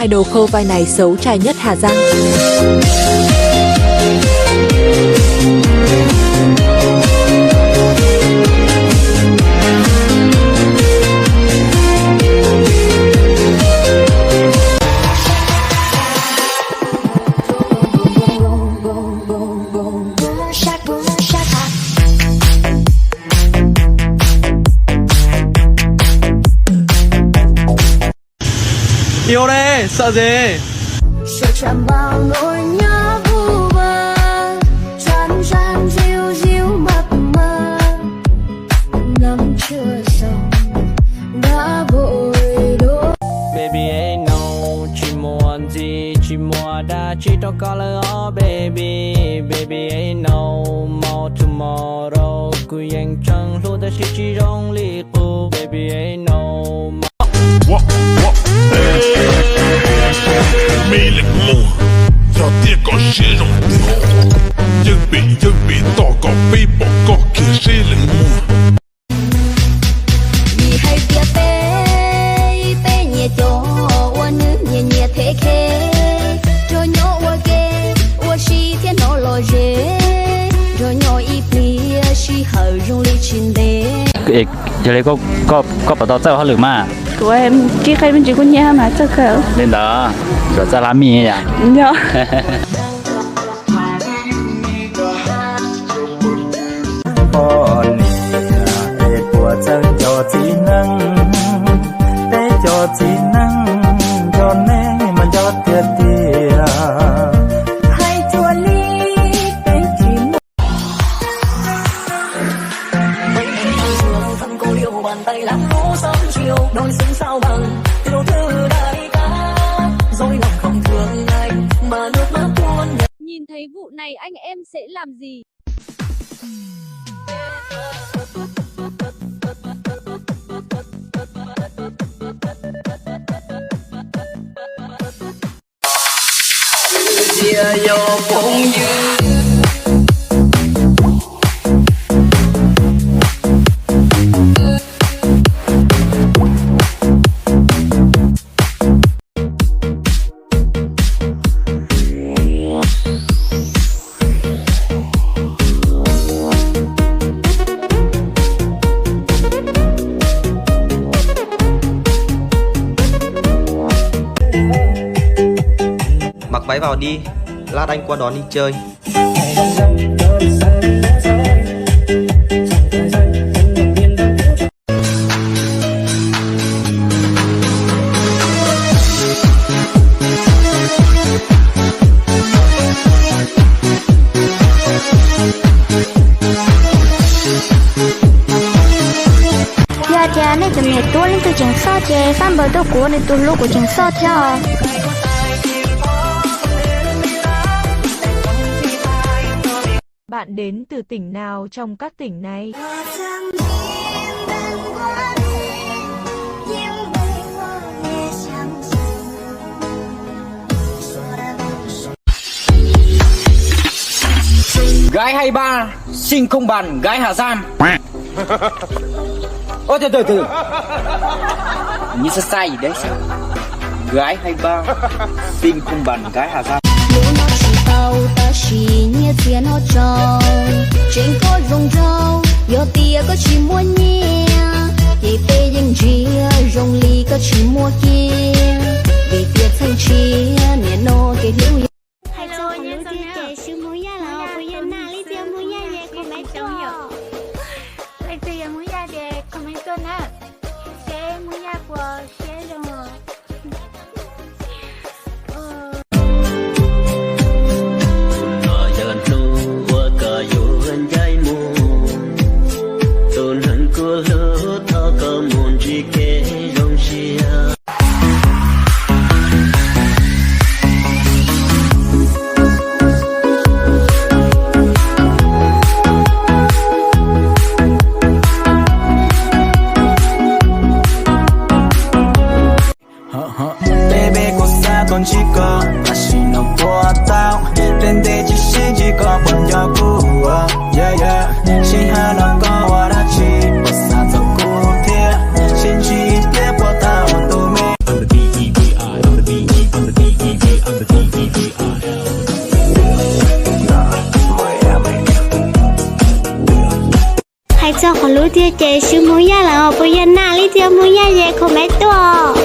Idol khâu vai này xấu trai nhất Hà Giang. Io đây, sợ gì? Sửa chăm bao nỗi nhớ vu vơ, chán chán díu díu mập mờ, ngắm chưa sầu đã vội đổ. Baby ain't no, tsis muaj ntxiv tsis muaj dab tsi rau koj lawm os baby. Baby ain't no more tomorrow, kuv yeej tseem hlub tab sis tsis zoo li qub. Baby ain't no more. Me leej muag, yog tias koj siab zoo tiag, yeej pem yeej pem toj kom peb pom koj kiag seb leej muag. Vim hais tias peb, peb nyias cov ua nws nyias nyias thev khe, nrog nyob ua ke, ua si thiab hnov lom zem, nrog nyob ib pliag sij hawm zoo li tsis ntev. Yog li koj puas tau txawj hauj lwm mas? Kuv tsis qhia me ntsis kuv nyiam mas txawj kawg. Li ntawd, txawj lab mis yom. Poj niam es puas txawj nco txiv neej? Peb cov txiv neej nco nej mas nco tiag tiag. Hais txhua li peb tsis muaj. Nhìn thấy vụ này anh em sẽ làm gì? Mặc váy vào đi, lát anh qua đón đi chơi. Yog tias nej cov niam tub leej twg tseem soj ces fab npawb tuaj kuv, nws tus hlub kuv tseem soj thiab os. Bạn đến từ tỉnh nào trong các tỉnh này? Gái hai ba, xinh không bằng gái Hà Giang. Ôi, từ từ từ. Như sao sai gì đấy sao? Gái hai ba, xinh không bằng gái Hà Giang. Lub no tsis tau tab sis nyiaj txiag no tso, tseem koj zoo nraug, yog tias koj tsis muaj nyiaj, ces peb yeej ntsia zoo li koj tsis muaj kiag, vim tias txheej tshiab nim no kev hlub. Hais txog qhov lub twg ces swb Hmoob Yaj los puas yog na, leej twg yog Hmoob Yaj ces comment tuaj. Leej twg yog Hmoob Yaj ces comment tuaj na, seb Hmoob Yaj puas siab zoo. Yog hnub uas koj yuav ncaim mus, tus neeg kuv hlub thov koj mus ntsib kev zoo siab. Peb peb kuv xav tuaj ntsib koj, tab sis no puas tau, tej ntev tsis sib ntsib koj puas nco kuv, sij hawm no koj ua dab tsi puas xav txog kuv thiab, sib ntsib thiab puas tau tus me. Txog qhov lub tiag ces swb Hmoob Yaj lawm os, puas yog na? Leej twg yog Hmoob Yaj ces comment tuaj.